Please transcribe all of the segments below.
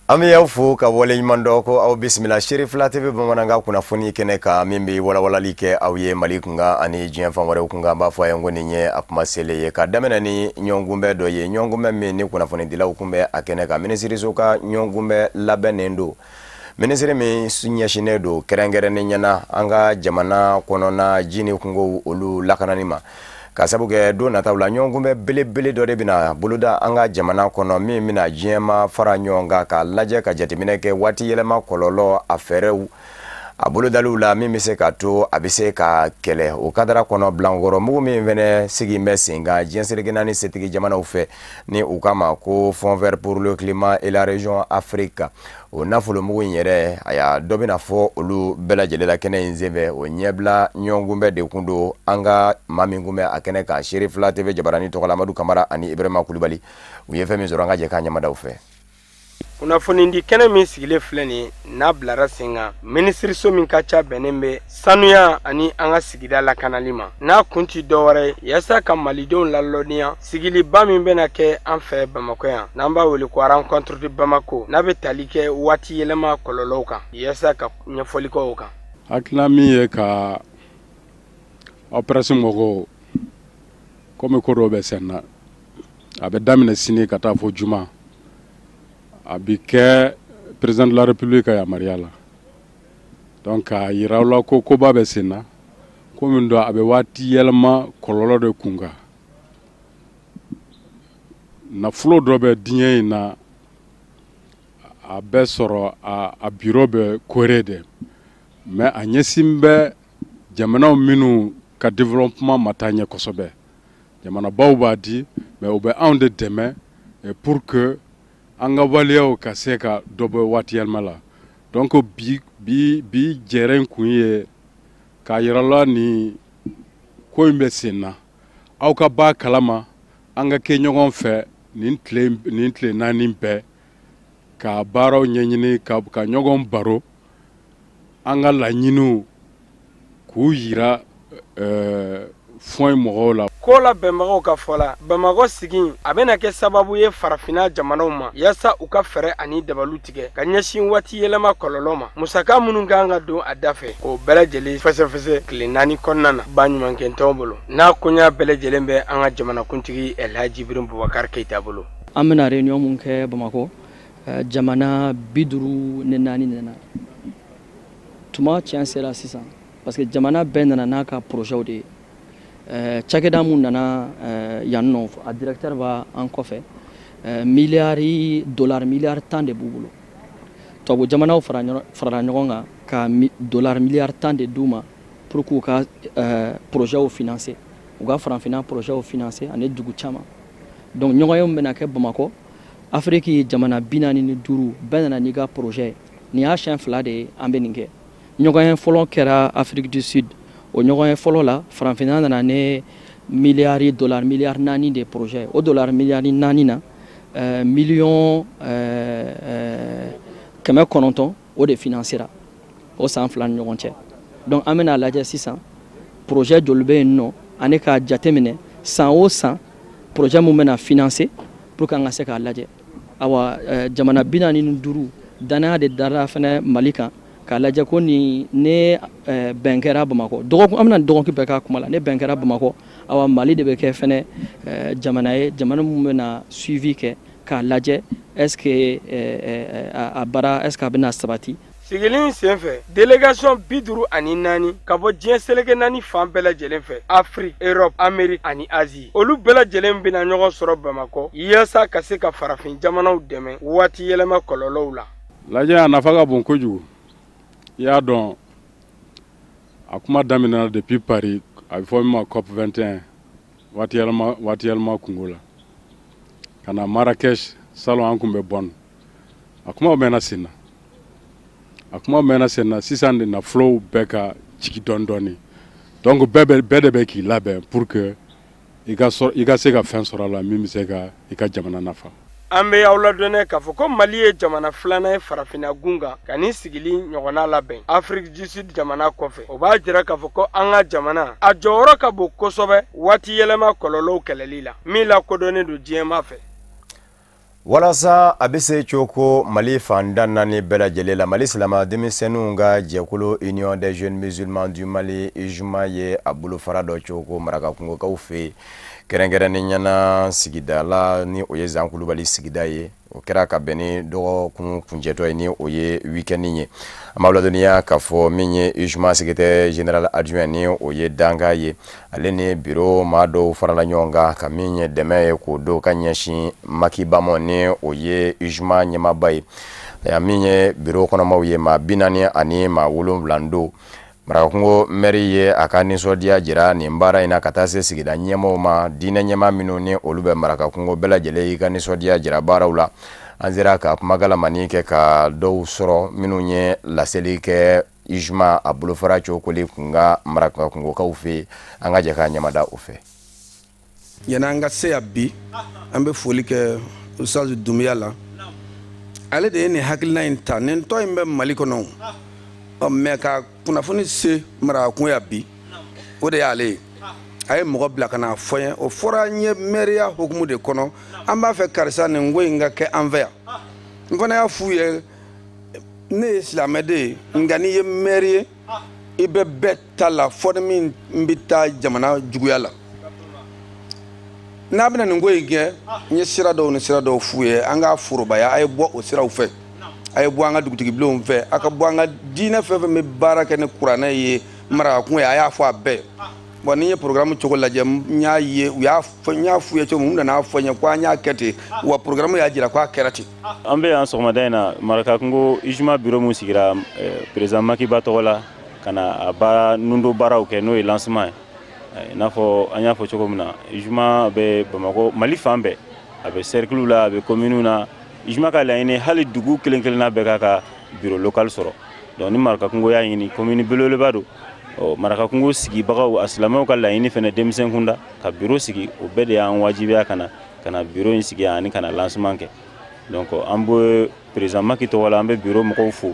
An bɛ aw fo ka waleɲuman dɔn ko aw bisimila Serifila TV bamanankan kunnafoni kɛnɛ kan min bɛ walawalali kɛ aw ye Mali kunkan ani diɲɛ fan wɛrɛw kunkan. An b'a fɔ a ye ko nin ye a kuma selen ye ka daminɛ ni ɲɔgɔnkunbɛn dɔ ye, ɲɔgɔnkunbɛn min ni kunnafonidilaw kun bɛ a kɛnɛ kan. Minisiriso ka ɲɔgɔnkunbɛn labɛnnen don, minisiri min ɲɛsinnen don kɛrɛnkɛrɛnnen ɲɛna an ka jamana kɔnɔna ji ni kungow olu lakanani ma, ka sabu kɛ don nataw la ɲɔgɔnkunbɛn belebele dɔ de bɛna boloda an ka jamana kɔnɔ min bɛna diɲɛma fara ɲɔgɔn kan k'a lajɛ ka jateminɛ kɛ waati yɛlɛma kɔlɔlɔ a fɛɛrɛw a bolodaliw la min bɛ se ka to a bɛ se ka kɛlɛ. O kadara kɔnɔ, bilankɔrɔ mugu min fɛnɛ sigi bɛ sen kan diɲɛ seleke naani setigi jamanaw fɛ ni u kama ko Fonds vert pour le climat et la région Afrique, o nafolo mugu in yɛrɛ aya dɔ bɛna fɔ olu bɛɛ lajɛlen la kɛnɛ in senfɛ. O ɲɛbila ɲɔgɔnkunbɛn de kun don. An ka maa min kun bɛ a kɛnɛ kan, Serifila TV jabarani tɔgɔ la, Amadu Kamara ani Ibrahima Kulubali, u ye fɛn min sɔrɔ, an ka jɛ k'an ɲɛmadaw fɛ. Kunnafonidi kɛnɛ min sigilen filɛ nin ye, n'a bilara sen kan minisiriso min ka ca bɛnnen bɛ sanuya ani an ka sigida lakanali ma, n'a kun ti dɔwɛrɛ ye yaasa ka malidenw lalɔnniya sigiliba min bɛna kɛ an fɛ Bamakɔ yan, n'an b'a wele ko Rencontre de Bamako, n'a bɛ tali kɛ waati yɛlɛma kɔlɔlɔw kan, yaasa ka ɲɛfɔli kɛ o kan. Hakilina min ye ka aw presse mɔgɔw, komi ko dɔw bɛ sen na, a bɛ daminɛ sini ka taa fɔ juma, a bi kɛ président de la République ka yamaruya la. Donc k'a yira aw la ko koba bɛ sen na, ko min don a bɛ waati yɛlɛma kɔlɔlɔ de kun kan. Nafolo dɔ bɛ diɲɛ in na, a bɛ sɔrɔ a bureau bɛ Corée de, mais a ɲɛsin bɛ jamanaw minnu ka développement ma taa ɲɛ kosɛbɛ. Jamanabaw b'a di, mais u bɛ anw de dɛmɛ pour que an ka waleyaw ka se ka dɔ bɔ waati yɛlɛma la. Donc bi bi bi jɛrɛ in kun ye k'a yira la nin ko in bɛ sen na, aw ka b'a kalama, an ka kɛ ɲɔgɔn fɛ nin tile 4 bɛɛ ka baaraw ɲɛɲini, ka ɲɔgɔn baro, an ka laɲiniw k'u yira fɔn mɔgɔw la. Ko labɛnbagaw ka fɔ la, Bamakɔ sigi a bɛna kɛ sababu ye farafinna jamanaw ma yaasa u ka fɛɛrɛ ani dabalu tigɛ ka ɲɛsin waati yɛlɛma kɔlɔlɔ ma. Musaka minnu kan ka don a da fɛ, k'o bɛɛ lajɛlen fɛsɛfɛsɛ tile 4 kɔnɔna na baɲumankɛtɔnw bolo, n'a koɲa bɛɛ lajɛlen bɛ an ka jamanakuntigi Elhaji Ibrahim Bubakari Keyita bolo. An bɛna réunion mun kɛ Bamakɔ, jamana 54 nana. Tuma tiɲɛ sera sisan, parce que jamana bɛɛ nana n'a ka projet de ye. Cakɛda mun nana yan nɔ, a directeur b'a an kɔfɛ, miliyari dollar miliyari 10 de b'u bolo. Tubabu jamanaw farala ɲɔgɔn kan ka dollar miliyari 10 de d'u ma pour k'u ka projet financer, u ka farafinna projet financer ani dugu caman. Donc ɲɔgɔn ye bɛna kɛ Bamakɔ, Afiriki jamana 45 bɛɛ nana n'i ka projet ye. Nin y'a siɲɛ fila de ye an bɛ nin kɛ. Ɲɔgɔn ye fɔlɔ kɛra Afrique du Sud. O ɲɔgɔn ye fɔlɔ la, farafinna nana ne miliyari dollar miliyari 4 de projet. O dollar miliyari 4 na, miliyɔn 900 o de financera o san 2 ni ɲɔgɔn cɛ. Donc an bɛna lajɛ sisan projet joli bɛ yen nɔ, ani k'a jateminɛ san o san projet mun bɛna financer pour que an ka se k'a lajɛ. Awa, jamana 45 danaya de dara fɛnɛ Mali kan k'a lajɛ ko nin ne bɛn kɛra Bamakɔ dɔgɔkun, an bɛna dɔgɔkun bɛɛ k'a kuma la. Ne bɛn kɛra Bamakɔ, awa, Mali de bɛ kɛ fɛnɛ jamana ye, jamana mun bɛna suivi kɛ k'a lajɛ est ce que a baara, est ce que a bɛna sabati. Sigili senfɛ, délégation 54 ka bɔ diɲɛ seleke naani fan bɛɛ lajɛlen fɛ, Afrique, Europe, Amérique ani Asie, olu bɛɛ lajɛlen bɛna ɲɔgɔn sɔrɔ Bamakɔ yaasa ka se ka farafin jamanaw dɛmɛ waati yɛlɛma kɔlɔlɔw la. Lajɛ a nafa ka bon kojugu. I y'a dɔn, a kuma daminɛna depuis Paris, a bɛ fɔ min ma COP 21, waati yɛlɛma kungo la, ka na Marrakech salon, an kun bɛ Bonn. A kuma mɛnna sen na, a kuma mɛnna sen na. Sisan de nafolow bɛɛ ka jigi dɔɔni dɔɔni. Donc bɛɛ de bɛ k'i labɛn pour que i ka sɔrɔ, i ka se ka fɛn sɔrɔ a la min bɛ se ka i ka jamana nafa. An bɛ aw ladɔnniya k'a fɔ ko Mali ye jamana filanan ye farafinna gun kan ka nin sigili ɲɔgɔnna labɛn Afrique du Sud jamana kɔfɛ. O b'a jira k'a fɔ ko an ka jamana a jɔyɔrɔ ka bon kosɛbɛ waati yɛlɛma kɔlɔlɔw kɛlɛli la, min lakodɔnnen don diɲɛma fɛ. Walasa a bɛ se cogo Mali fan da naani bɛɛ lajɛlen la, Mali silama denmisɛnninw ka jɛkulu Union des jeunes musulmans du Mali, UJMA, ye a bolofara dɔ cogo Marakakungokaw fɛ yen, kɛrɛnkɛrɛnnenya na sigida la ni o ye Zankulubali sigida ye. O kɛra ka bɛn ni dɔgɔkun kuncɛtɔ ye, ni o ye week-end ye. An b'aw ladɔnniya k'a fɔ min ye UJMA secrétaire général adjoint, ni o ye Danga ye, ale ni bureau maa dɔw farala ɲɔgɔn kan ka min ye dɛmɛ ye k'o don ka ɲɛsin Makiba ma, ni o ye UJMA ɲɛmaaba ye. Min ye bureau kɔnɔmaw ye, maa 47 don. Marakakungo maire ye a ka nisɔndiya jira nin baara in na ka taa se sigida ɲɛmɔgɔw ma. Diinɛ ɲɛmaa minnu ni olu bɛ Marakakungo, bɛɛ lajɛlen y'i ka nisɔndiya jira baaraw la. An sera ka kumakalamani kɛ ka dɔw sɔrɔ minnu ye laseli kɛ UJMA a bolofara cokoli kun ka Marakakungokaw fɛ yen. An ka jɛ k'a ɲɛmada o fɛ. Yanni an ka se yan bi, an bɛ foli kɛ Ustaz Dunbiya la. Ale de ye nin hakilina in ta. Nin tɔ in bɛ Mali kɔnɔ, ɔ mɛ ka kunnafoni se Marakakungo yan bi, o de y'ale ye. A ye mɔgɔ bila ka na fɔ n ye. O fɔra n ye mɛriya hukumu de kɔnɔ. An b'a fɛ karisa, nin ko in ka kɛ an fɛ yan. N fana y'a f'u ye, ne ye silamɛden ye, nka n'i ye mɛri ye, i bɛ bɛɛ ta la, fɔ ni min bɛ taa jamana juguya la. N'a bɛna nin ko in kɛ, n ye sira dɔw ni sira dɔw f'u ye, an k'a forobaya. A ye bɔ o siraw fɛ, a ye bɔ an ka dugutigibilenw fɛ, a ka bɔ an ka diinɛ fɛn fɛn bɛ baara kɛ ni kuranɛ ye Marakakungo ye, a y'a fɔ a bɛɛ. Bon, ni n ye programme cogo lajɛ, n y'a ye u y'a fɔ, n y'a f'u ye cogo min, u nana fɔ n ye ko an y'a kɛ ten, wa programme y'a jira k'a kɛra ten. An bɛ yan sɔgɔmada in na Marakakungo UJMA bureau min sigira président Makiba tɔgɔ la ka na a baara nundo baaraw kɛ, n'o ye lancement ye. I n'a fɔ an y'a fɔ cogo min na, UJMA bɛ Bamakɔ, Mali fan bɛɛ, a bɛ cercle la, a bɛ commune na. UJMA ka laɲini, hali dugu kelen kelenna bɛɛ k'a ka bureau local sɔrɔ. Donc ni Marakakungo y'a ɲini, commune belebeleba don, ɔ Marakakungo sigibagaw, a silamɛw ka laɲini fɛnɛ, denmisɛn kunda ka bureau sigi, o bɛɛ de y'an wajibiya ka na bureau in sigi ani ka na lancement kɛ. Donc an bɛ président Maki tɔgɔ la, an bɛ bureau mɔgɔw fo.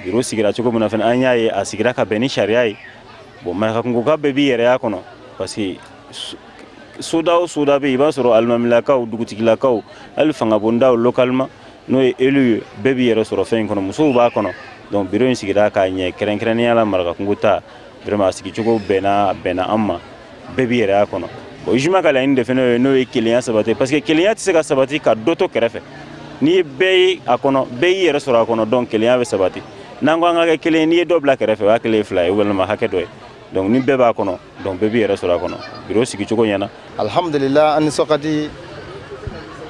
Bureau sigira cogo min na fɛnɛ, an y'a ye a sigira ka bɛn ni sariya ye. Bon, Marakakungoka bɛɛ b'i yɛrɛya kɔnɔ, parce que soda o soda bɛ yen, i b'a sɔrɔ alimamilakaw, dugutigilakaw, hali fangabondaw localement, n'o ye élu ye, bɛɛ b'i yɛrɛ sɔrɔ fɛn in kɔnɔ, musow b'a kɔnɔ. Donc bureau in sigira k'a ɲɛ, kɛrɛnkɛrɛnnenya la Marakakungo ta, vraiment a sigicogo bɛnna an ma, bɛɛ b'i yɛrɛya kɔnɔ. Bon, UJMA ka laɲini de fɛnɛ ye, n'o ye kelenya sabati, parce que kelenya tɛ se ka sabati ka dɔ to kɛrɛfɛ. N'i ye bɛɛ ye a kɔnɔ, bɛɛ y'i yɛrɛ sɔrɔ a kɔnɔ, donc kelenya bɛ sabati. N'an ko an ka kɛ kelen, n'i ye dɔ bila kɛrɛfɛ, o y'a kelen ye fila ye walima hakɛ dɔ ye. Donc ni bɛɛ b'a kɔnɔ, donc bɛɛ b'i yɛrɛ sɔrɔ a kɔnɔ. Bureau sigicogo ɲɛna. Alhamdulillah, an nisɔn ka di,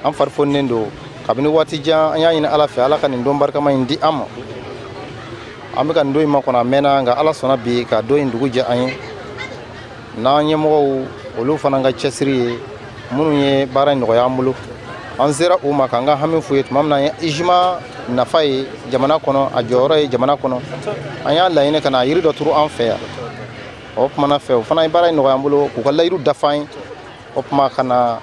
an fari foninen don. Kabini waati jan an y'a ɲini Ala fɛ, Ala ka nin don barikama in di an ma. An bɛ ka nin don in makɔnɔ, a mɛnna, nka Ala sɔnna bi ka don in dugu jɛ an ye. N'an ɲɛmɔgɔw, olu fana ka cɛsiri ye, minnu ye baara in nɔgɔya an bolo, an sera u ma k'an ka hami f'u ye tuma min na, an ye UJMA nafa ye jamana kɔnɔ, a jɔyɔrɔ ye jamana kɔnɔ. An y'a laɲini ka na yiri dɔ turu an fɛ yan. O kumana fɛ, o fana ye baara in nɔgɔya an bolo k'u ka layiru dafa an ye. O tuma ka na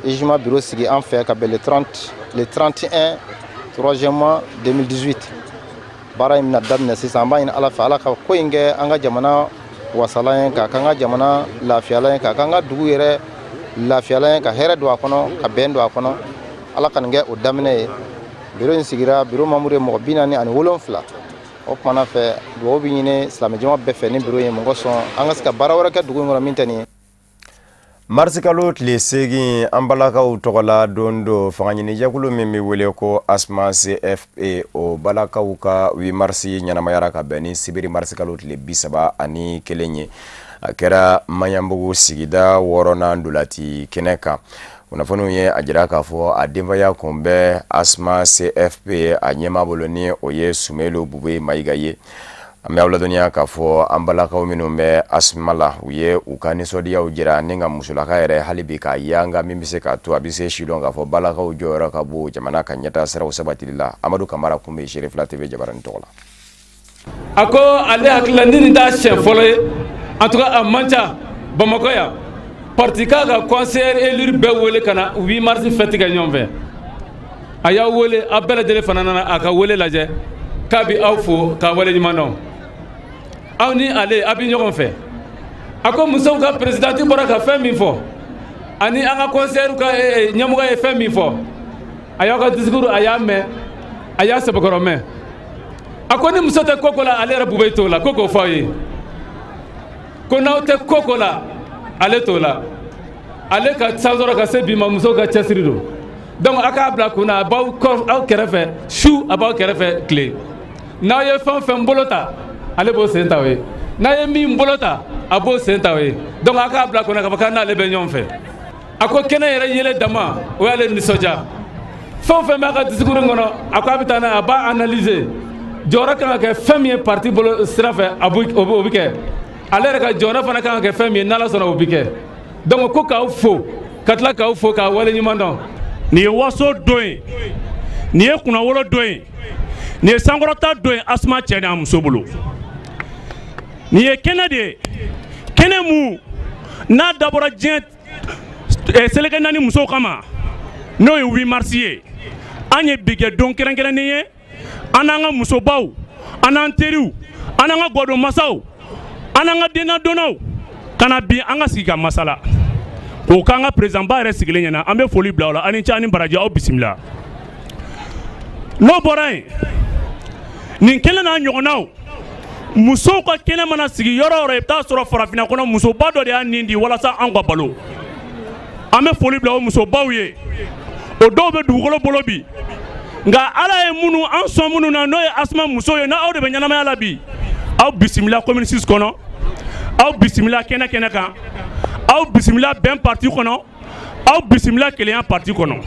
UJMA bureau sigi an fɛ ka bɛn le 30, le 31, troisième mois 2018. Baara in bɛna daminɛ sisan. An b'a ɲini Ala fɛ, Ala ka ko in kɛ an ka jamana wasalan ye, k'a k'an ka jamana lafiyalan ye, k'a k'an ka dugu yɛrɛ lafiyalan ye, ka hɛrɛ don a kɔnɔ, ka bɛn don a kɔnɔ. Ala ka nin kɛ o daminɛ ye. Bureau in sigira, bureau membre ye mɔgɔ 47. O kumana fɛ, dugawu bɛ ɲini silamɛjama bɛɛ fɛ ni bureau ye mɔgɔ sɔn, an ka se ka baara wɛrɛ kɛ dugu in kɔnɔ min tɛ nin ye. Marisikalo tile 8, an balakaw tɔgɔla don do. Fangaɲinijɛkulu min bɛ wele ko ASMA CFP, o balakaw ka 8 marisi ɲɛnamayara ka bɛn ni sibiri marisikalo tile 31 ye. A kɛra Maɲanbugu sigida wɔɔrɔnan dolati kɛnɛ kan. Kunnafoniw ye a jira k'a fɔ a denbaya kun bɛ ASMA CFP a ɲɛmaa bolo, ni o ye Sumelu Bube Mayiga ye. An bɛ aw ladɔnniya k'a fɔ an balakaw minnu bɛ ASMA la, u ye u ka nisɔndiyaw jira ni ka musolaka yɛrɛ hali bi k'a yanga min bɛ se k'a to a bɛ se sidɔn k'a fɔ balakaw jɔyɔrɔ ka bon jamana ka ɲɛtaa siraw sabatili la. Amadu Kamara kun bɛ Serifila TV jabaranin tɔgɔ la. A ko ale hakilila ni nin t'a siɲɛ fɔlɔ ye, en tout cas a man ca Bamakɔ yan, parti k'a ka conseiller élu bɛɛ wele ka na 8 mars fête kɛ ɲɔgɔn fɛ. A y'aw wele, aw bɛɛ lajɛlen fana nana a ka wele lajɛ. K'a bi aw fo k'a waleɲuman dɔn. Aw ni ale a bi ɲɔgɔn fɛ. A ko musow ka présidente bɔra ka fɛn min fɔ, ani an ka conseiller ka ɲɛmɔgɔ ye fɛn min fɔ. A y'aw ka discours, a y'a mɛn, a y'a sɛbɛkɔrɔ mɛn. A ko ni muso tɛ ko ko la, ale yɛrɛ Bube t'o la, ko k'o fɔ aw ye. Ko n'aw tɛ ko ko la, ale t'o la. Ale ka sansɔrɔ ka se bi ma, musow ka cɛsiri don. Donc a k'a bila kun na, a b'aw kɔ, aw kɛrɛfɛ su, a b'aw kɛrɛfɛ tile. N'aw ye fɛn o fɛn bolo ta, ale b'o sen ta o ye. N'a ye min bolo ta, a b'o sen ta o ye. Donc a k'a bila kun na k'a fɔ k'a n'ale bɛ ɲɔgɔn fɛ. A ko kɛnɛ yɛrɛ yelen dama, o y'ale nisɔndiya. Fɛn o fɛn b'a ka discours kɔnɔ, a ko a bɛ taa n'a ye, a b'a analyser. Jɔyɔrɔ kan ka kɛ fɛn min ye parti bolo sira fɛ, a b'o, o bɛ kɛ. Ale yɛrɛ ka jɔyɔrɔ fana kan ka kɛ fɛn min ye, n'Ala sɔnna, o bɛ kɛ. Donc ko k'aw fo, ka tila k'aw fo k'aw waleɲuman dɔn. Nin ye waso don ye, nin ye kunnawolo don ye, nin ye sankɔrɔta don ye Asuma cɛ n'a muso bolo. Nin ye kɛnɛ de ye, kɛnɛ mun n'a dabɔra diɲɛ seleke naani musow kama, n'o ye 8 mars ye. An ye bi kɛ don kɛrɛnkɛrɛnnen ye, an n'an ka musobaw, an n'an teriw, an n'an ka gwadonmasaw, an n'an ka dennadonnaw, ka na bi an ka sigi ka masala k'o k'an ka président ba yɛrɛ sigilen ɲɛna. An bɛ foli bila o la. Aw ni ce, aw ni baraji, aw bisimila. N'o bɔra yen, nin kɛnɛ n'a ɲɔgɔnnaw, musow ka kɛnɛ mana sigi yɔrɔ o yɔrɔ, i bɛ taa sɔrɔ farafinna kɔnɔ, musoba dɔ de y'a nin di walasa anw ka balo. An bɛ foli bila o musobaw ye. O dɔw bɛ dugukolo bolo bi, nka Ala ye minnu an sɔn minnu na, n'o ye Asuma muso ye, n'aw de bɛ ɲɛnamaya la bi, aw bisimila commune 6 kɔnɔ, aw bisimila kɛnɛ kɛnɛ kan, aw bisimila Bɛn parti kɔnɔ, aw bisimila Kelenya parti kɔnɔ.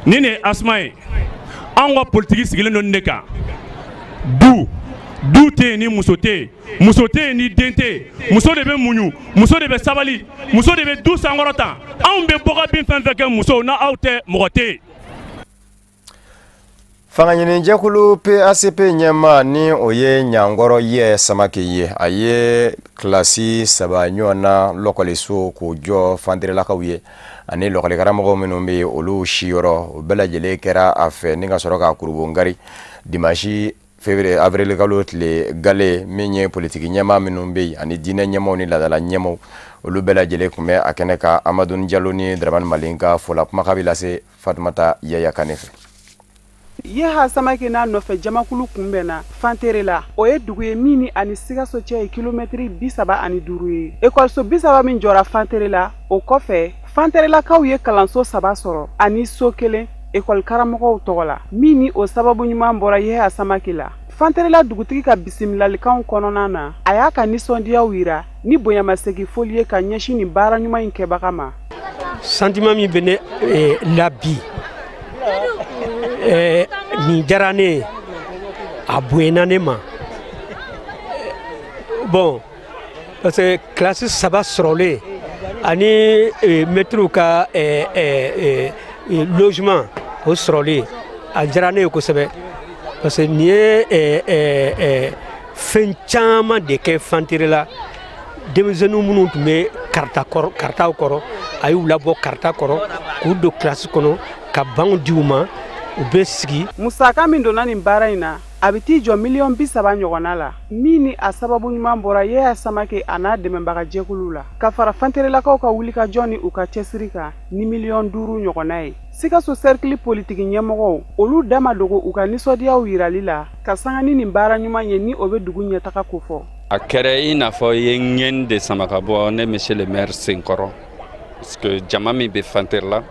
Nin de ye Asuma ye. Anw ka politiki sigilen don nin de kan. Du du tɛ yen ni muso tɛ yen, muso tɛ yen ni den tɛ yen. Muso de bɛ muɲu, muso de bɛ sabali, muso de bɛ du sankɔrɔta. Anw bɛ bɔ ka bin fɛn fɛn kɛ, musow, n'aw tɛ, mɔgɔ tɛ yen. Fanga ɲinijɛkulu PACP ɲɛma, ni o ye Ɲankɔrɔ Yɛ Samake ye, a ye kilasi 3 ɲɔgɔn na lɔkɔliso k'o jɔ Fanterelakaw ye, ani lɔkɔlikaramɔgɔ minnu bɛ yen, olu siyɔrɔ, o bɛɛ lajɛlen kɛra a fɛ ni ka sɔrɔ k'a kurubongari dimanche février avril kalo tile gale. Min ye politiki ɲɛmaa minnu bɛ yen, ani diinɛ ɲɛmaaw ni laadala ɲɛmaaw, olu bɛɛ lajɛlen tun bɛ a kɛnɛ kan. Amadou Jalo ni Dramane Malen ka fɔla kumakan bɛ lase Fatumata Yaya Kane fɛ. Yeha Samake n'a nɔfɛ jamakulu kunbɛnna Fantere la. O ye dugu ye min ni ani Sikaso cɛ ye kilomɛtiri 35 ye. Ekɔliso 30 min jɔra Fantere la, o kɔfɛ, Fanterelakaw ye kalanso 3 sɔrɔ ani so kelen ekɔli karamɔgɔw tɔgɔ la, min ni o sababu ɲuman bɔra Yeha Samake la. Fanterela dugutigi ka bisimilalikanw kɔnɔna na, a y'a ka nisɔndiyaw yira ni bonyamasegin foli ye ka ɲɛsin nin baara ɲuman in kɛbaga ma. Sentiment min bɛ ne la bi, nin diyara ne ye, a bonyana ne ma. Bon, parce que kilasi 3 sɔrɔlen ani mɛtiriw ka logement o sɔrɔlen, a diyara ne ye kosɛbɛ, parce que nin ye fɛn caman de kɛ Fantere la. Denmisɛnnin minnu tun bɛ karita kɔrɔ, karitaw kɔrɔ, a y'u labɔ karita kɔrɔ k'u don kilasi kɔnɔ ka banw di u ma, u bɛ sigi. Musaka min donna nin baara in na, a bɛ t'i jɔ miliyɔn 30 ɲɔgɔnna la, min ni a sababu ɲuman bɔra Yeya Samake a n'a dɛmɛbagajɛkuluw la, ka fara Fanterelakaw ka wulikajɔ ni u ka cɛsiri kan ni miliyɔn 5 ɲɔgɔnna ye. Sikaso cercle politiki ɲɛmɔgɔw, olu da ma dogo u ka nisɔndiyaw yirali la ka sanga ni nin baara ɲuman ye, ni o bɛ dugu ɲɛtaga kofɔ. A kɛra i n'a fɔ i ye ŋɛni de sama ka bɔ ne monsieur le maire senkɔrɔ, parce que jama min bɛ Fantere la,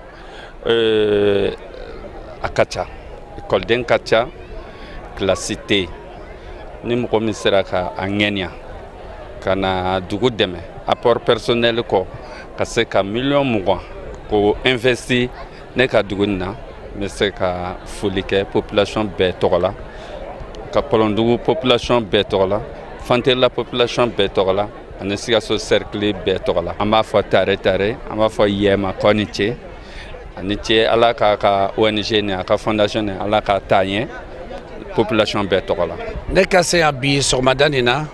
a ka ca, ekɔliden ka ca, kilasi tɛ yen. Ni mɔgɔ min sera ka a ŋɛniya ka na dugu dɛmɛ apport personnel kɔ, ka se ka miliyɔn 20 k'o investi ne ka dugu nin na, n bɛ se ka foli kɛ population bɛɛ tɔgɔ la, ka Kɔlɔndugu population bɛɛ tɔgɔ la, Fanterela population bɛɛ tɔgɔ la, ani Sikaso cercle bɛɛ tɔgɔ la. An b'a fɔ tare tare, an b'a fɔ yɛma kɔ ni ce ani ce. Ala k'a ka ONG ni a ka fondation ni, Ala k'a taa ɲɛ population bɛɛ tɔgɔ la. Ne ka se yan bi sɔgɔmada nin na,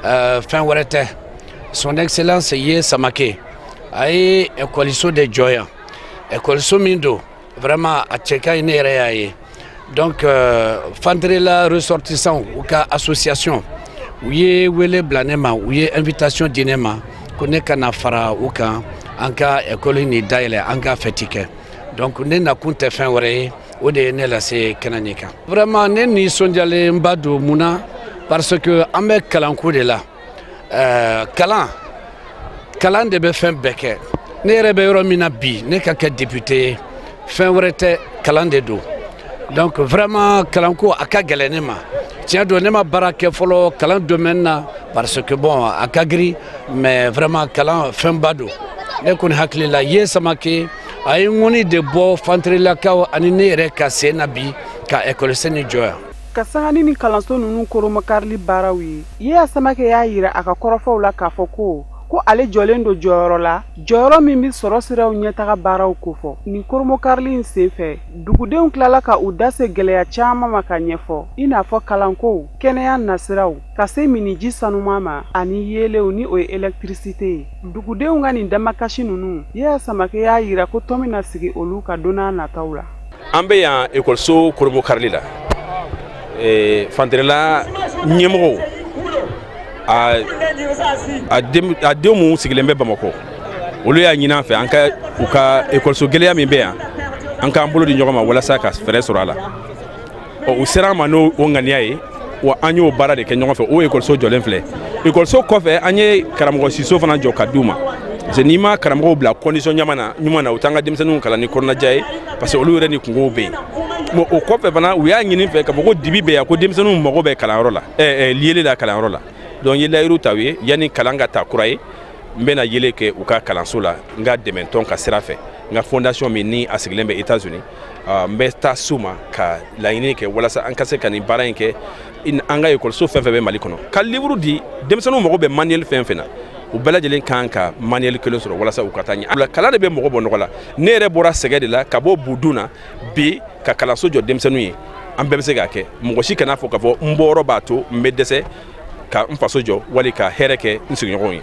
fɛn wɛrɛ tɛ, Son Excellence ye Samake, a ye ekɔliso de jɔ yan, ekɔliso min don, vraiment a cɛ ka ɲi, ne yɛrɛ y'a ye. Donc Fanterela ressortissants u ka association, u ye wele bila ne ma, u ye invitation di ne ma ko ne ka na fara u kan, an ka ekɔli nin dayɛlɛ, an ka fɛti kɛ. Donc ne nakun tɛ fɛn wɛrɛ ye, o de ye ne lase kɛnɛ nin kan. Vraiment ne nisɔndiyalenba don. Mun na? Parce que an bɛ kalanko de la. Kalan de bɛ fɛn bɛɛ kɛ. Ne yɛrɛ bɛ yɔrɔ min na bi, ne ka kɛ député ye, fɛn wɛrɛ tɛ, kalan de don. Donc vraiment kalanko a ka gɛlɛn ne ma. Tiɲɛ don, ne ma baara kɛ fɔlɔ kalan domaine na, parce que bon, a ka girin, mais vraiment kalan fɛnba don. Ne kɔni hakili la ye Samake a ye ŋɔni de bɔ Fanterelakaw ani ne yɛrɛ ka sen na bi ka ekɔliso nin jɔ yan. Ka sanga ni kalanso ninnu koromakarili baaraw ye, Yeya Samake y'a yira a ka kɔrɔfɔw la k'a fɔ ko ale jɔlen don jɔyɔrɔ la, jɔyɔrɔ min bɛ sɔrɔ siraw ɲɛtaga baaraw kofɔ. Nin koromakarili in senfɛ, dugudenw tilala ka u da se gɛlɛya caman ma ka ɲɛfɔ, i n'a fɔ kalankow, kɛnɛya nasiraw, ka se miniji sanuman ma ani yeelenw, ni o ye électricité ye. Dugudenw ka nin damakasi ninnu, Yeya Samake y'a yira ko tɔn bɛna sigi olu ka don n'a nataw la. An bɛ yan ekɔliso koromokarili la. Fanterela ɲɛmɔgɔw a denw minnu sigilen bɛ Bamakɔ, olu y'a ɲini an fɛ an ka u ka ekɔliso gɛlɛya min bɛ yan, an k'an bolo di ɲɔgɔn ma walasa ka fɛɛrɛ sɔrɔ a la. Ɔ, u sera an ma n'o ŋaniya ye, wa an y'o baara de kɛ ɲɔgɔn fɛ. O ekɔliso jɔlen filɛ. Ekɔliso kɔfɛ, an ye karamɔgɔ siso fana jɔ ka d'u ma, parce que n'i ma karamɔgɔw bila condition ɲuman na, u t'an ka denmisɛnninw kalan ni kɔnɔnaja ye, parce que olu yɛrɛ ni kungow bɛ yen. Bon, o kɔfɛ fana, u y'a ɲini fɛ k'a fɔ ko dibi bɛ yan, ko denmisɛnninw mago bɛ kalanyɔrɔ la, yeli la kalanyɔrɔ la. Donc n ye layiru ta u ye, yanni kalan ka ta kura ye, n bɛna yeli kɛ u ka kalanso la n ka dɛmɛtɔn ka sira fɛ, n ka fondation min ni a sigilen bɛ États-Unis. N bɛ taa s'u ma ka laɲini kɛ walasa an ka se ka nin baara in kɛ an ka ekɔliso fɛn fɛn bɛ Mali kɔnɔ, ka livre di denmisɛnninw mago bɛ manuel fɛn fɛn na, u bɛɛ lajɛlen kan ka manuel kelen sɔrɔ walasa u ka taa ɲɛ. Kalan de bɛ mɔgɔ bɔ nɔgɔ la. Ne yɛrɛ bɔra sɛgɛ de la ka bɔ budun na bi ka kalanso jɔ denmisɛnninw ye. An bɛɛ bɛ se k'a kɛ. Mɔgɔ si kana fɔ k'a fɔ n bɔyɔrɔ b'a to n bɛ dɛsɛ ka n faso jɔ wali ka hɛrɛ kɛ n sigiɲɔgɔnw ye.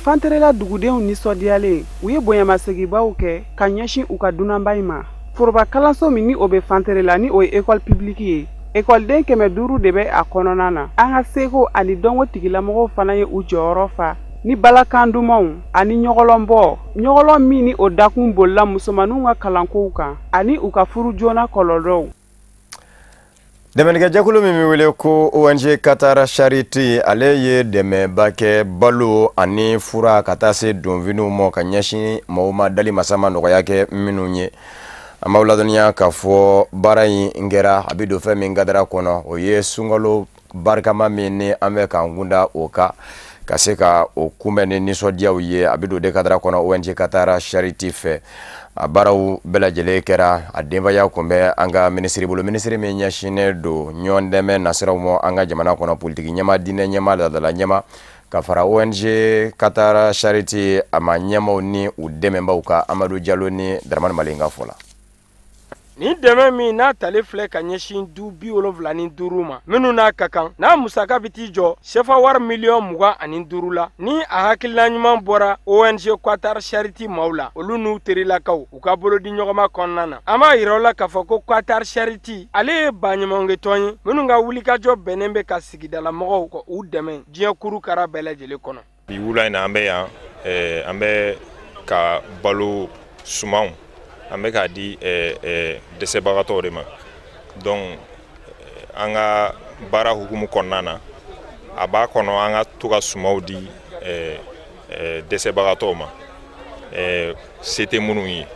Fanterela dugudenw nisɔndiyalen, u ye bonyamaseginbaw kɛ ka ɲɛsin u ka dunanba in ma. Foroba kalanso min ni o bɛ Fanterela, ni o ye école publique ye, ekɔliden 500 de bɛ a kɔnɔna na. An ka seko ani dɔnko tigilamɔgɔw fana ye u jɔyɔrɔ fa ni balakan dumanw ani ɲɔgɔlɔnbɔ, ɲɔgɔlɔn min ni o dakun bolila musomaninw ka kalankow kan ani u ka furu joona kɔlɔlɔw. Dɛmɛnikɛjɛkulu min bɛ wele ko ONG Qatar Charity, ale ye dɛmɛba kɛ balo ani fura ka taa se donfiniw ma ka ɲɛsin maaw ma dali masa ma nɔgɔya kɛ minnu ye. An b'aw ladɔnniya k'a fɔ baara in kɛra, a bɛ don fɛn min kadara kɔnɔ, o ye sunkalo barikama min ni an bɛ k'an kunda o kan ka se ka o kunbɛn ni nisɔndiyaw ye. A bɛ don de kadara kɔnɔ ONG Qatar Charity fɛ. A baaraw bɛɛ lajɛlen kɛra, a denbaya kun bɛ an ka minisiri bolo, minisiri min ɲɛsinnen don ɲɔgɔn dɛmɛ nasiraw ma an ka jamana kɔnɔ, politiki ɲɛma, diinɛ ɲɛma, laadala ɲɛma, ka fara ONG Qatar Charity a ma ɲɛmaw ni u dɛmɛbaw kan. Amadu Jalo ni Daramani Malenka fɔ la. Nin dɛmɛ min n'a talen filɛ ka ɲɛsin du 75 ma minnu n'a ka kan, n'a musaka bɛ t'i jɔ sefa wari miliyɔn 25 la, ni a hakilina ɲuman bɔra ONG Qatar Charity maaw la, olu n'u terilakaw u ka bolodi ɲɔgɔnma kɔnɔna na. An b'a yira aw la k'a fɔ ko Qatar Charity ale ye baɲumankɛ tɔn ye minnu ka wulikajɔ bɛnnen bɛ ka sigidalamɔgɔw ka u dɛmɛ diɲɛ kurukara bɛɛ lajɛlen kɔnɔ. Bi wula in na, an bɛ yan, an bɛ ka balo sumanw an bɛ k'a di dɛsɛbagatɔw de ma. Donc an ka baara hukumu kɔnɔna na, a b'a kɔnɔ an ka to ka sumanw di dɛsɛbagatɔw ma, se tɛ minnu ye.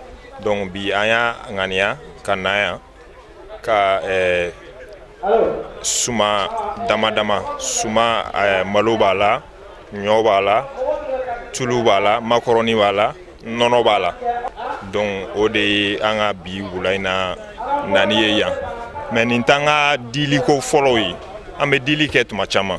Donc bi an y'a ŋaniya ka na yan ka suman dama dama, suman malo b'a la, ɲɔ b'a la, tulu b'a la, makɔrɔni b'a la, nɔnɔ b'a la. Donc o de ye an ka bi wula in na nani ye yan. Mais nin t'an ka diliko fɔlɔw ye, an bɛ dili kɛ tuma caman.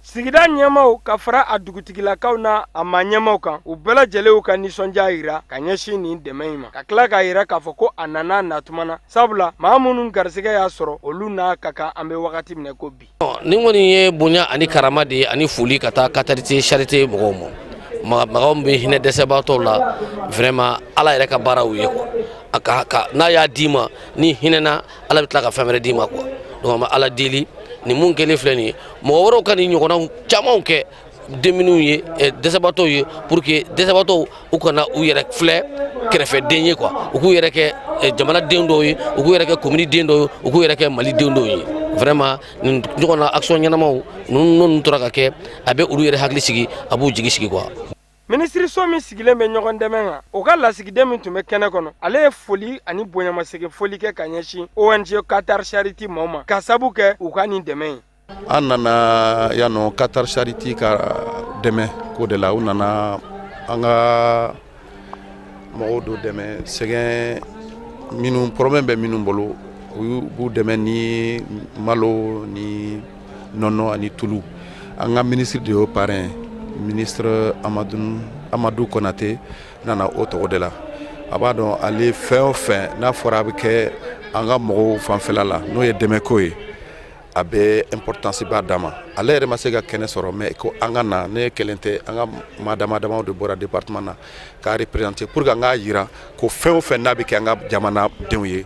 Sigida ɲɛmaw ka fara a dugutigilakaw n'a a maa ɲɛmaw kan, u bɛɛ lajɛlen y'u ka nisɔndiya yira ka ɲɛsin nin dɛmɛ in ma, ka tila k'a yira k'a fɔ ko a nana natuma na, sabula maa minnu garisɛgɛ y'a sɔrɔ, olu n'a ka kan an bɛ wagati min na ko bi. Nin kɔni ye bonya ani karama de ye ani foli ka taa Qatar Charité mɔgɔw ma. Mɔgɔw min bɛ hinɛ dɛsɛbaatɔw la, vraiment Ala yɛrɛ ka baaraw ye quoi. A ka n'a y'a d'i ma ni hinɛna, Ala bɛ tila ka fɛn wɛrɛ d'i ma quoi. Donc an bɛ Ala deli nin mun kɛlen filɛ nin ye, mɔgɔ wɛrɛw ka nin ɲɔgɔnnaw camanw kɛ denmisɛnninw ye, dɛsɛbaatɔw ye, pour que dɛsɛbaatɔw u kana u yɛrɛ filɛ kɛrɛfɛden ye quoi, u k'u yɛrɛ kɛ kɛ jamana den dɔw ye, u k'u yɛrɛ kɛ commune den dɔw ye, u k'u yɛrɛ kɛ Mali den dɔw ye. Vraiment nin ɲɔgɔn na action ɲɛnamaw ninnu tora ka kɛ, a bɛ olu yɛrɛ hakili sigi, a b'u jigi sigi quoi. Minisiriso min sigilen bɛ ɲɔgɔn dɛmɛ kan, o ka lasigiden min tun bɛ kɛnɛ kɔnɔ, ale ye foli ani bonyamasegin foli kɛ ka ɲɛsin ONG Qatar Charity maaw ma, ka sabu kɛ u ka nin dɛmɛ ye. An nana yan nɔ Qatar Charity ka dɛmɛ ko de la. U nana an ka mɔgɔw dɔ dɛmɛ, sɛgɛn minnu problème bɛ minnu bolo, u b'u dɛmɛ ni malo ni nɔnɔ ani tulu. An ka ministre de y'o parrain, ministre Amadou Konate nana o tɔgɔ de la. A b'a dɔn ale fɛn o fɛn n'a fɔra a bɛ kɛ an ka mɔgɔw fanfɛla la, n'o ye dɛmɛko ye, a bɛ importance ba d'a ma. Ale yɛrɛ ma se ka kɛnɛ sɔrɔ, mais ko an ka na, ne kelen tɛ, an ka maa dama damaw de bɔra département na k'a représenter pour que an k'a yira ko fɛn o fɛn n'a bɛ kɛ an ka jamanadenw ye,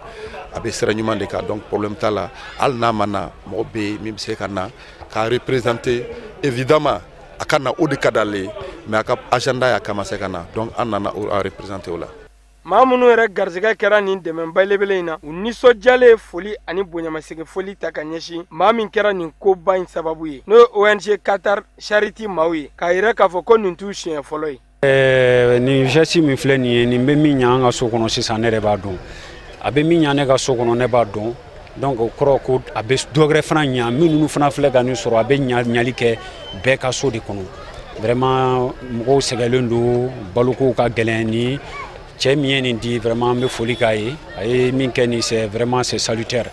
a bɛ sira ɲuman de kan. Donc problème t'a la, hali n'a ma na, mɔgɔ bɛ yen min bɛ se ka na k'a représenter. Évidemment a ka na, o de ka d'ale ye, mais a ka agenda y'a commencé ka na, donc an nana a représenter o la. Maa minnu yɛrɛ garijɛgɛ kɛra nin dɛmɛ belebele in na, u nisɔndiyalen ye foli ani bonyamasegin foli ta ka ɲɛsin maa min kɛra nin koba in sababu ye, n'o ye ONG Qatar Charity maaw ye, k'a yira k'a fɔ ko nin t'u siɲɛ fɔlɔ ye. Nin geste min filɛ nin ye, nin bɛ min ɲɛ an ka so kɔnɔ sisan, ne yɛrɛ b'a dɔn. A bɛ min ɲɛ ne ka so kɔnɔ, ne b'a dɔn. Donc o kɔrɔ ko a bɛ dɔ wɛrɛ fana ɲa, minnu fana filɛ ka nin sɔrɔ, a bɛ ɲali kɛ bɛɛ ka so de kɔnɔ. Vraiment mɔgɔw sɛgɛnlen don, balokow ka gɛlɛn. Ni cɛ min ye nin di, vraiment an bɛ foli k'a ye. A ye min kɛ nin, c'est vraiment, c'est salutaire.